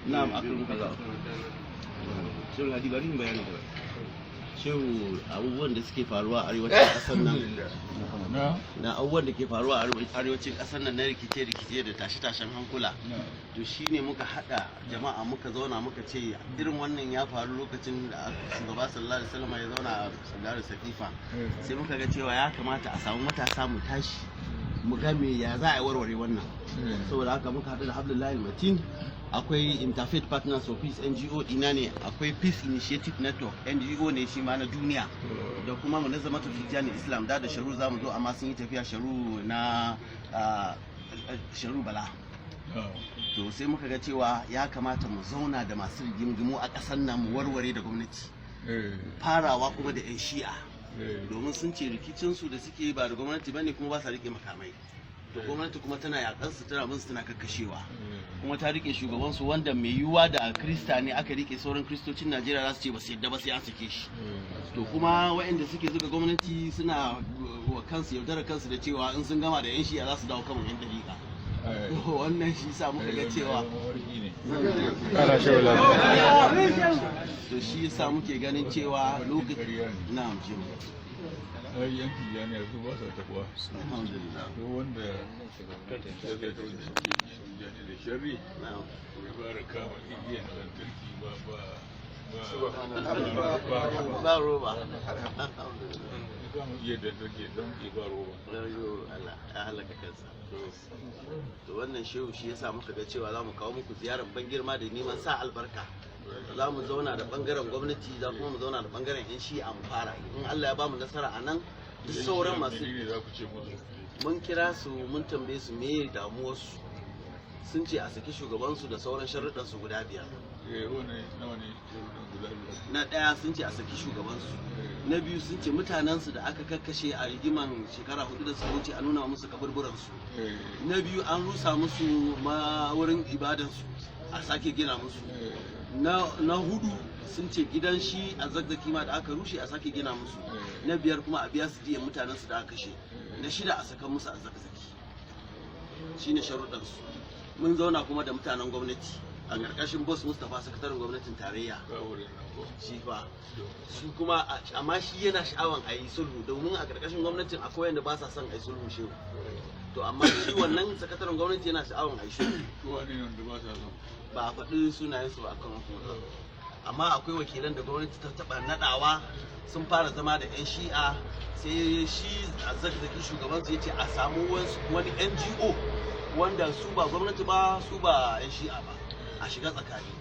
Na'am, akramakallah. Shehu Hadi, bari mu bayani da Shehu abubuwan da suke faruwa a arewacin ƙasar nan, na abubuwan da ke faruwa a arewacin ƙasar nan na rikice-rikice da tashe-tashen hankula. To shine muka haɗa jama'a, muka zauna, muka ce irin wannan ya faru lokacin da shugaba sallallahu alaihi wasallam ya zauna a Darul Saqifa. Sai muka ga cewa ya kamata a samu matasa mu tashi mu ga me ya za a warware wannan. Saboda haka muka haɗu da Abdullahi Matin, akwai Interfaith Partners for Peace, NGO ina ne, akwai Peace Initiative Network, NGO ne shi ma na duniya, da kuma Munazamatu Tijjani Islam. Da Sharu za mu zo, amma sun yi tafiya, Sharu na Sharu Bala. To sai muka ga cewa ya kamata mu zauna da masu rigingimu a ƙasar nan, mu warware da gwamnati, farawa kuma da 'yan Shi'a, domin sun ce rikicinsu da suke ba da gwamnati bane, kuma ba sa rike makamai. To gwamnati kuma tana yakan su, tana bin su, tana kakkashewa, kuma ta rike shugabansu, wanda mai yiwuwa da Krista ne aka rike, sauran Kristocin Najeriya za su ce ba su yadda ba, sai an sake shi. To kuma waɗanda suke zuga gwamnati suna wa kansu yaudarar kansu da cewa in sun gama da 'yan Shi'a za su dawo kan 'yan dariƙa. To wannan shi sa muka ga cewa, to shi yasa muke ganin cewa lokacin, na'am shehu. Ai yan Tijjaniya su ba sa taɓuwa. Alhamdulillah. Duk wanda ya zai ta wanda Tijjani da sharri, ya fara kama igiyar lantarki, ba ba ba ba ba roba. Ya kama igiyar lantarki don ke ba roba. Allah ya halaka kansa. To wannan shehu, shi yasa muka ga cewa za mu kawo muku ziyarar ban girma da neman sa albarka. Za mu zauna da bangaren gwamnati, za kuma mu zauna da bangaren 'yan Shi'a, mu fara. In Allah ya ba mu nasara a nan, duk sauran masu Menene za ku ce musu? Mun kira su, mun tambaye su me damuwarsu. Sun ce a saki shugabansu da sauran sharuɗansu guda 5. Eh, wane nawa ne sharuɗan guda 5? Na ɗaya, sun ce a saki shugabansu. Na biyu, sun ce mutanensu da aka kakkashe a rigiman shekara 4 da suka wuce, a nuna musu kaburburansu. Na biyu, an rusa musu ma wurin ibadansu, a sake gina musu. Na hudu, sun ce gidan shi a Zakzaki ma da aka rushe, a sake gina musu. Na biyar kuma, a biya su diyan mutanensu da aka kashe. Na shida, a saka musu a Zakzaki. Shine sharuɗansu. Mun zauna kuma da mutanen gwamnati a ƙarƙashin Boss Mustapha, sakataren gwamnatin tarayya. Ka wurin nan ko? Shi fa su kuma, amma shi yana sha'awan a yi sulhu, domin a ƙarƙashin gwamnatin akwai wanda ba sa son a yi sulhu, shehu. To amma shi wannan sakataren gwamnati yana sha'awan a yi sulhu. Ko wane ne wanda ba sa son? Ba a faɗi sunayensu ba akan hukumar, amma akwai wakilan da gwamnati ta taɓa naɗawa, sun fara zama da 'yan Shi'a, sai shi a Zakzaki shugabansu ya ce a samu wani NGO wanda su ba gwamnati ba, su ba 'yan Shi'a ba, a shiga tsakani.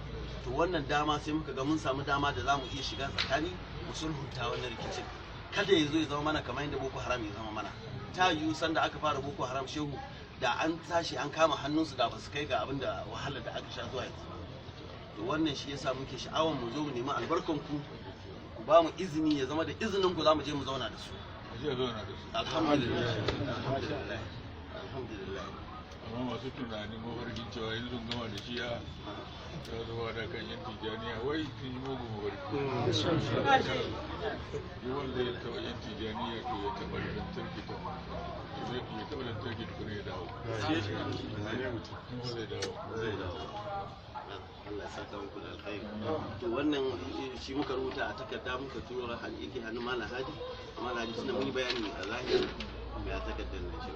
To wannan dama sai muka ga mun samu dama da za mu iya shiga tsakani mu sulhunta wannan rikicin, kada ya zo ya zama mana kamar yadda Boko Haram ya zama mana. Ta yiwu sanda aka fara Boko Haram, shehu, da an tashi an kama hannunsu, da ba su kai ga abin da wahalar da aka sha zuwa yanzu ba. To wannan shi yasa muke sha'awar mu zo mu nemi albarkan ku, ku ba mu izini, ya zama da izinin ku za mu je mu zauna da su. A ce zauna da su. Alhamdulillah, alhamdulillah, alhamdulillah. Amma masu tunanin mafarkin cewa yanzu sun gama da Shi'a za su fada kan yan Tijjaniya, wai sun yi mugun mafarki. Duk wanda ya taɓa yan Tijjaniya, to ya taɓa lantarki, to ya taɓa lantarki tukuna ya dawo. In ba zai dawo. Zai dawo. Allah ya saka muku da alkhairi. To wannan shi muka rubuta a takarda muka turo, yake hannun Malam Hadi. Malam Hadi, tunda mun yi bayani a zahiri ga takardar nan shi.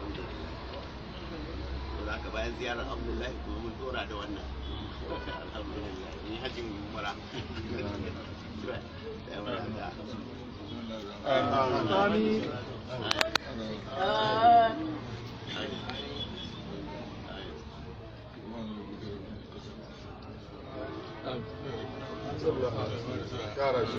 Alhamdulillah. Da haka bayan ziyarar Abdullahi kuma mun dora da wannan. Alhamdulillah, ni hajjin umara. Da yawan da. Amin. Amin. Amin.